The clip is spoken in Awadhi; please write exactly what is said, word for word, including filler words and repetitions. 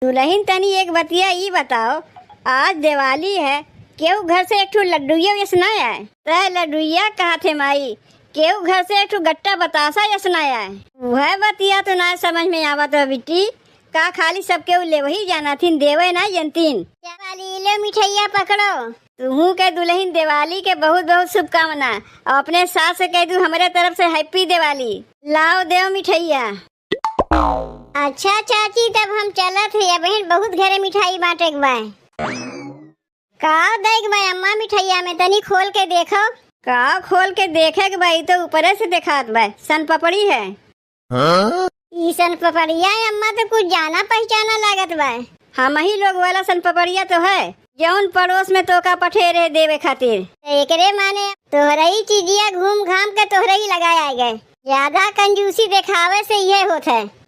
दुलहिन, तनी एक बतिया ई बताओ, आज देवाली है, केहू घर से एक ठो लड्डुइया यस ना आए? तय लड्डुइया कहा थे माई, केहू घर से एक ठो गट्टा बतासा यस ना आए। वह बतिया तो ना समझ में आवत हो बिट्टी, का खाली सब केहू लेवही जाना थिन, देवे ना जनतीन? क्या वाली, लो मिठाइया पकड़ो। तुहू के दुलहिन दिवाली के बहुत बहुत शुभकामना, और अपने सास से कह दू हमरे तरफ से हैप्पी दिवाली। लाओ देव मिठाइया। अच्छा चाची, तब हम चलत है, बहन बहुत घरे मिठाई बांटे के बा। का देख बा अम्मा मिठाइया में, तनी खोल के देखो। का खोल के देखे के बा, ई तो ऊपरे से देखात बा, सन पपड़ी है। हाँ? ई सन पपड़िया अम्मा तो कुछ जाना पहचाना लागत बा। हम ही लोग वाला सन पपड़िया तो है, जौन पड़ोस में तोका पठे रहे देवे खातिर। तो एकरे माने तोहरे ही चीजिया घूम घाम के तोहरे ही लगाए आ गए। ज्यादा कंजूसी देखावे से यह होत है।